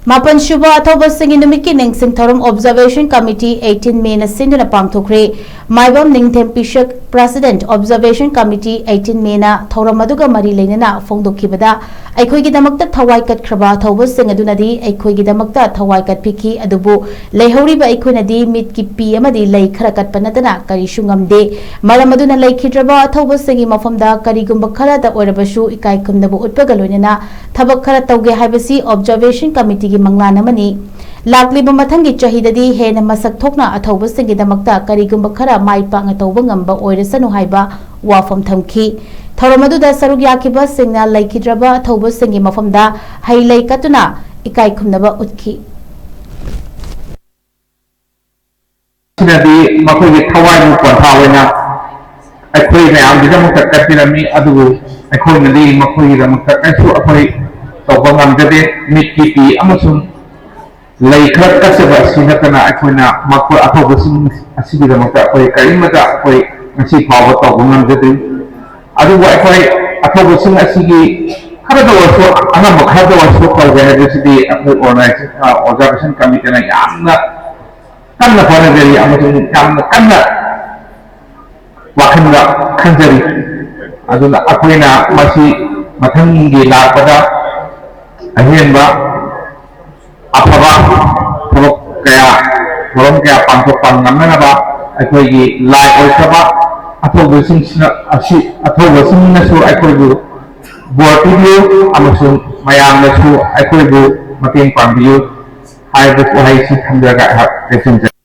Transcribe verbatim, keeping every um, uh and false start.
ꯃꯥꯄꯟꯁꯨꯕ ꯑꯊꯧꯕꯁꯤꯡꯒꯤ ꯅꯨꯃꯤꯠꯀꯤ ꯅꯤꯡꯁꯤꯡ ꯊꯧꯔꯝ Observation Committee eighteen May ꯅ ꯁꯤꯟꯗꯨꯅ ꯄꯥꯡꯊꯣꯛꯈ꯭ꯔꯦ꯫ ꯃꯥꯏꯕꯝ ꯅꯤꯡꯊꯦꯝ ꯄꯤꯁꯛ, President, Observation Committee eighteen May ꯅ ꯊꯧꯔꯝ ꯑꯗꯨꯒ ꯃꯔꯤ ꯂꯩꯅꯅ ꯐꯣꯡꯗꯣꯛꯈꯤꯕꯗ, ꯑꯩꯈꯣꯏꯒꯤꯗꯃꯛꯇ ꯊꯋꯥꯏ ꯀꯠꯈ꯭ꯔꯕ ꯑꯊꯧꯕꯁꯤꯡ ꯑꯗꯨꯅꯗꯤ ꯑꯩꯈꯣꯏꯒꯤꯗꯃꯛꯇ ꯊꯋꯥꯏ ꯀꯠꯄꯤꯈꯤ, ꯑꯗꯨꯕꯨ ꯂꯩꯍꯧꯔꯤꯕ ꯑꯩꯈꯣꯏꯅꯗꯤ ꯃꯤꯠꯀꯤ ꯄꯤ ꯑꯃꯗꯤ ꯂꯩ ꯈꯔ ꯀꯠꯄ ꯅꯠꯇꯅ ꯀꯔꯤꯁꯨ ꯉꯝꯗꯦ꯫ ꯃꯔꯝ ꯑꯗꯨꯅ ꯂꯩꯈꯤꯗ꯭ꯔꯕ ꯑꯊꯧꯕꯁꯤꯡꯒꯤ ꯃꯐꯝꯗ ꯀꯔꯤꯒꯨꯝꯕ ꯈꯔꯗ ꯑꯣꯏꯔꯕꯁꯨ ꯏꯀꯥꯏ ꯈꯨꯝꯅꯕ ꯎꯠꯄꯒ ꯂꯣꯏꯅꯅ ꯊꯕꯛ ꯈꯔ ꯇꯧꯒꯦ ꯍꯥꯏꯕꯁꯤ Observation Committee ꯒꯤ ꯃꯪꯂꯥꯟ ꯑꯃꯅꯤ꯫ ꯂꯥꯛꯂꯤꯕ ꯃꯊꯪꯒꯤ ꯆꯍꯤꯗꯗꯤ ꯍꯦꯟꯅ ꯃꯁꯛ ꯊꯣꯛꯅ ꯑꯊꯧꯕꯁꯤꯡꯒꯤꯗꯃꯛꯇ ꯀꯔꯤꯒꯨꯝꯕ ꯈꯔ ꯃꯥꯏ ꯄꯥꯛꯅ ꯇꯧꯕ ꯉꯝꯕ ꯑꯣꯏꯔꯁꯅꯨ ꯍꯥꯏꯕ ꯋꯥꯐꯝ ꯊꯝꯈꯤ꯫ ꯊꯧꯔꯝ ꯑꯗꯨꯗ ꯁꯔꯨꯛ ꯌꯥꯈꯤꯕꯁꯤꯡꯅ ꯂꯩꯈꯤꯗ꯭ꯔꯕ ꯑꯊꯧꯕꯁꯤꯡꯒꯤ ꯃꯐꯝꯗ ꯍꯩ ꯂꯩ ꯀꯠꯇꯨꯅ ꯏꯀꯥꯏ ꯈꯨꯝꯅꯕ ꯎꯠꯈꯤ꯫ ꯑꯁꯤꯅꯗꯤ ꯃꯈꯣꯏꯒꯤ ꯊꯋꯥꯏꯕꯨ ꯄꯣꯟꯊꯥ ꯑꯣꯏꯅ ꯑꯩꯈꯣꯏ ꯃꯌꯥꯝꯒꯤꯗꯃꯛꯇ ꯀꯠꯄꯤꯔꯝꯃꯤ, ꯑꯗꯨꯕꯨ ꯑꯩꯈꯣꯏꯅꯗꯤ ꯃꯈꯣꯏꯒꯤꯗꯃꯛꯇ ꯀꯔꯤꯁꯨ ꯑꯩꯈꯣꯏ ꯇꯧꯕ ꯉꯝꯖꯗꯦ꯫ ꯃꯤꯠꯀꯤ ꯄꯤ ꯑꯃꯁꯨꯡ ꯂꯩ ꯈꯔ ꯀꯠꯆꯕ ꯑꯁꯤ ꯅꯠꯇꯅ ꯑꯩꯈꯣꯏꯅ ꯃꯈꯣꯏ ꯑꯊꯧꯕꯁꯤꯡ ꯑꯁꯤꯒꯤꯗꯃꯛꯇ ꯑꯩꯈꯣꯏ ꯀꯔꯤꯃꯠꯇ ꯑꯩꯈꯣꯏ ꯉꯁꯤ ꯐꯥꯎꯕ ꯇꯧꯕ ꯉꯝꯖꯗ꯭ꯔꯤ꯫ ꯑꯗꯨꯕꯨ ꯑꯩꯈꯣꯏ ꯑꯊꯧꯕꯁꯤꯡ ꯑꯁꯤꯒꯤ ꯈꯔꯗ ꯑꯣꯏꯔꯁꯨ, ꯑꯉꯝꯕ ꯈꯔꯗ ꯑꯣꯏꯔꯁꯨ ꯇꯧꯒꯦ ꯍꯥꯏꯕꯁꯤꯗꯤ ꯑꯩꯈꯣꯏ ꯑꯣꯔꯒꯅꯥꯏꯖꯦꯁꯟ, ꯑꯣꯕꯖꯥꯔꯕꯦꯁꯟ ꯀꯃꯤꯇꯤꯅ ꯌꯥꯝꯅ ꯀꯟꯅ ꯍꯣꯠꯅꯖꯔꯤ ꯑꯃꯁꯨꯡ ꯌꯥꯝꯅ ꯀꯟꯅ ꯋꯥꯈꯜꯗ ꯈꯟꯖꯔꯤ꯫ ꯑꯗꯨꯅ ꯑꯩꯈꯣꯏꯅ ꯃꯁꯤ ꯃꯊꯪꯒꯤ ꯂꯥꯛꯄꯗ ꯑꯍꯦꯟꯕ ꯑꯐꯕ ꯊꯕꯛ ꯀꯌꯥ, ꯊꯧꯔꯝ ꯀꯌꯥ ꯄꯥꯡꯊꯣꯛꯄ ꯉꯝꯅꯅꯕ ꯑꯩꯈꯣꯏꯒꯤ ꯂꯥꯏ ꯑꯣꯏꯈ꯭ꯔꯕ ꯑꯊꯧꯕꯁꯤꯡꯁꯤꯅ, ꯑꯁꯤ, ꯑꯊꯧꯕꯁꯤꯡꯅꯁꯨ ꯑꯩꯈꯣꯏꯕꯨ ꯕꯣꯔ ꯄꯤꯕꯤꯌꯨ ꯑꯃꯁꯨꯡ ꯃꯌꯥꯝꯅꯁꯨ ꯑꯩꯈꯣꯏꯕꯨ ꯃꯇꯦꯡ ꯄꯥꯡꯕꯤꯌꯨ ꯍꯥꯏꯕ ꯋꯥꯍꯩꯁꯤ ꯊꯝꯖꯔꯒ ꯑꯩꯍꯥꯛ ꯂꯦꯞꯁꯤꯟꯖꯔꯦ꯫